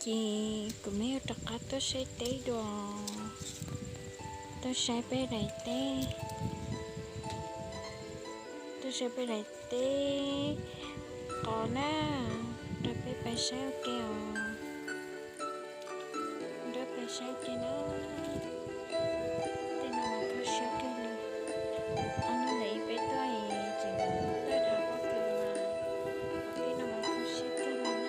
Ces kuv me yuav rov qab tuaj saib teb dua, tuaj saib peb daim teb, tuaj saib peb daim teb qos na, rau peb pais saib ua ke os, rau peb saib ua ke na. Tej no mas kho siab kawg li, ob hnub ntawd peb tuaj es tseem tuaj dhau pob kws mas, tej no mas kho siab kawg li na.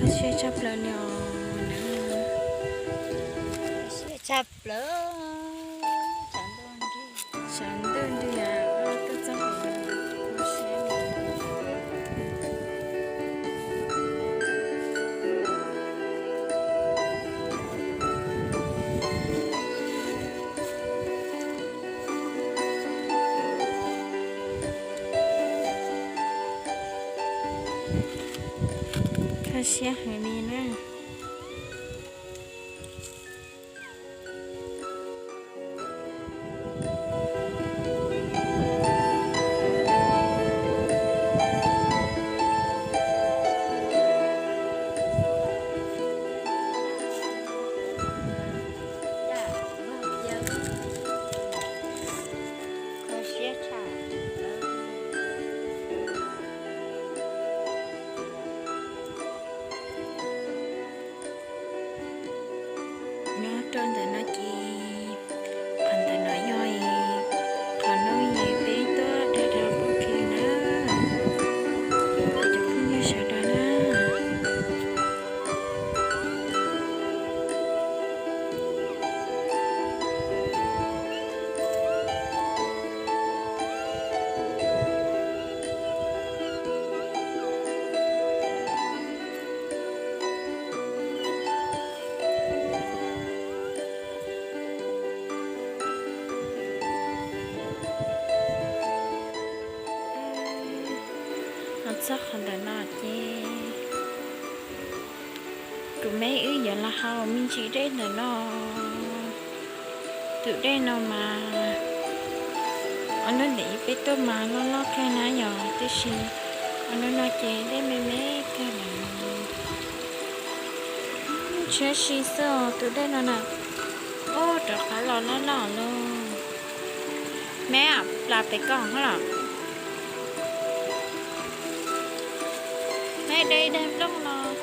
Kho siab tshaj plaws li os. Kho siab tshaj plaws. Tshav ntuj nrig, tshav ntuj nrig, tuaj txog kho siab. Kho siab heev li na. Kho siab tshaj. Nyob rau ntawm no ces qhov ntawm no yog qhov no es peb tuaj dhau dhau pob kws na, cov phooj ywg sawv daws na. Los txog qhov ntawm no ces kuv me wb yuav los haus me ntsis dej ntawm no. Tus dej no mas ob hnub ntawd peb tuaj mas loj loj kawg na yom, tiam sis ob hnub no ces dej me me kawg lawm. Tshiab si xwb os tus dej no na. Ub, rov qab los loj loj lauj. Meb, plas pem ko los? Meb de daim nplooj los.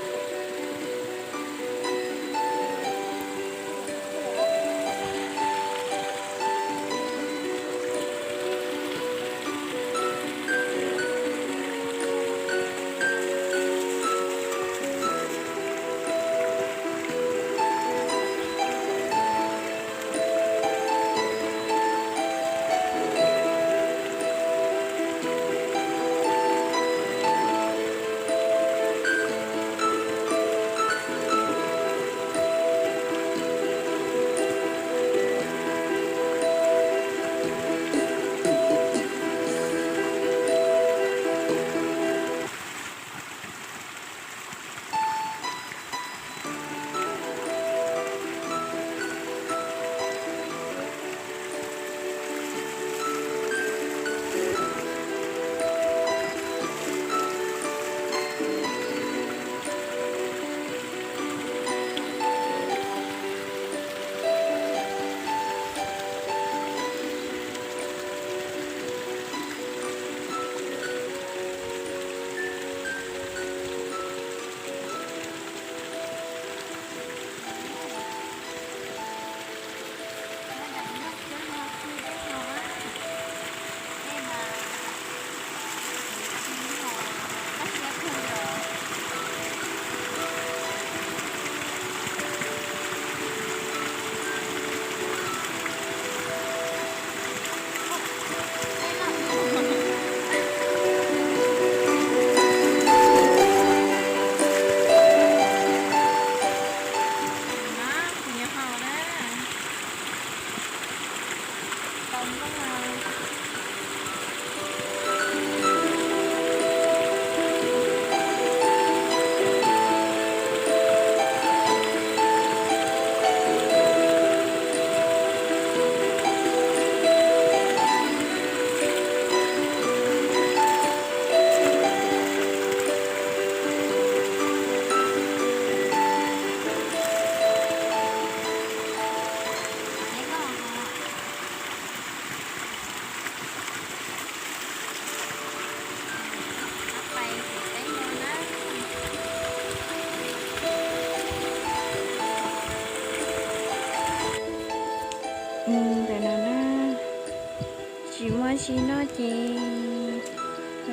Ces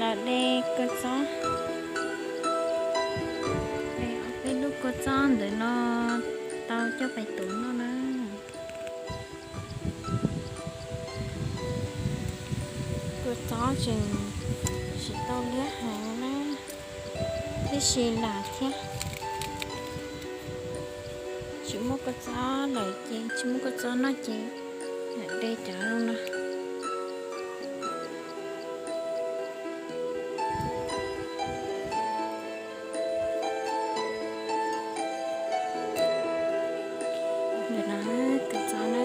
los de kua txob, de ob peb lub kua txob ntawm no tau coj pais tuav noj na. Kua txob tseem tsis tau liab heev na, tiam sis lam thiab. Tsis muaj kua txob lawm ces tsis muaj kua txob noj ces lam de cov no. Ntawm no kua txob na.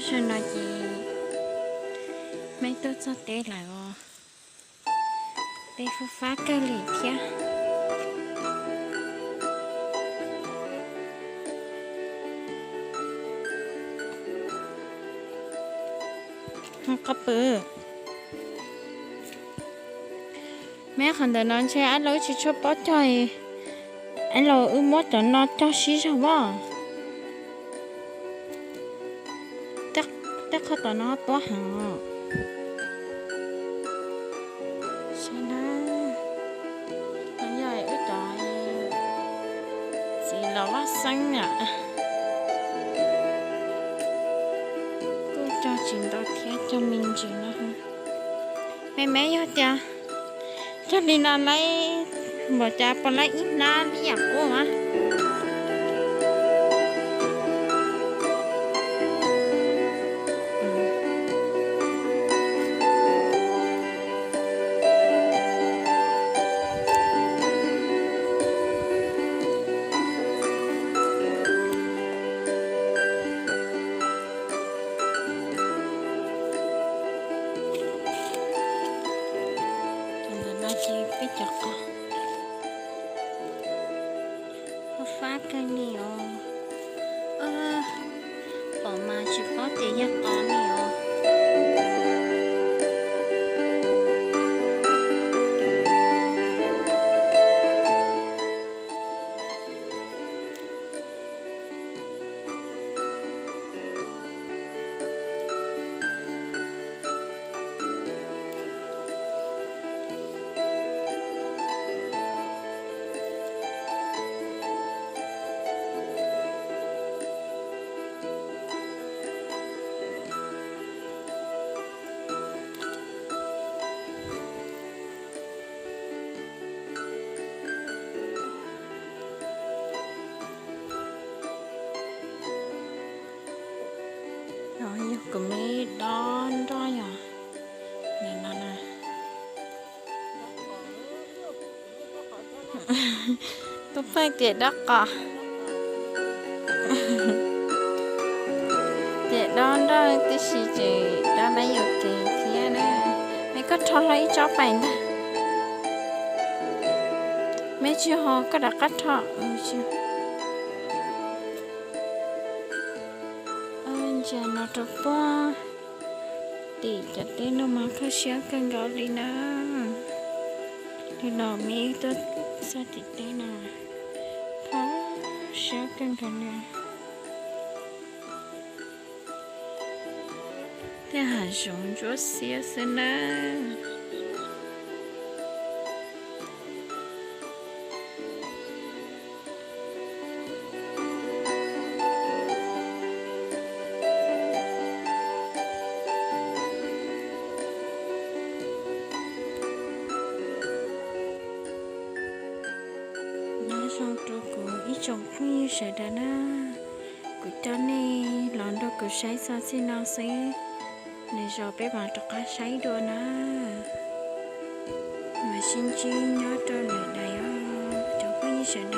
Zaum no ces meb tuaj txog teb lawm os. Teb fab fab kawg li thiab. Qhov pw, meb qhov ntawm no ntshe ab laus wb tsis tshua paub cog, ab laus wb muab cov no cog sib zog as. Tej qhov tom no tuab heev os. Saib na, no yog wb cov txiv los vaj xeeb na. Kuj cog tsis ntau thiab, cog me ntsis no. Me me yog tias cog li no laib npaum cas puas laib ib hnab li yam qub mas. Ntawm no ces peb cov qos fab fab kawg li os. Pom mas tsis paub tias yog qos li os. No yog kuv me dob nroj yog, no na. Tus pheej tias dob qos, tias dob nroj tib si ces dob laib yuam kev thiab na. Es koj rho hlo ib tsob pais ntag. Me tsis ho koj rov qab rho. Ntsia no rau puag tim cov teb no mas kho siab kawg nkaus li na. Li no me tuaj txog tim teb no, kho siab kawg nkaus li. Tej hav zoov ntsuab xiab xwb na. Nyob zoo rau kuv ib tsoom phooj ywg sawv daws na, kuv coj nej los nrog kuv saib txog txij no xwb, lwm zaus peb mam rov qab saib dua na. Mam sib ntsib nyob rau lwm daim os cov phooj ywg sawv daws.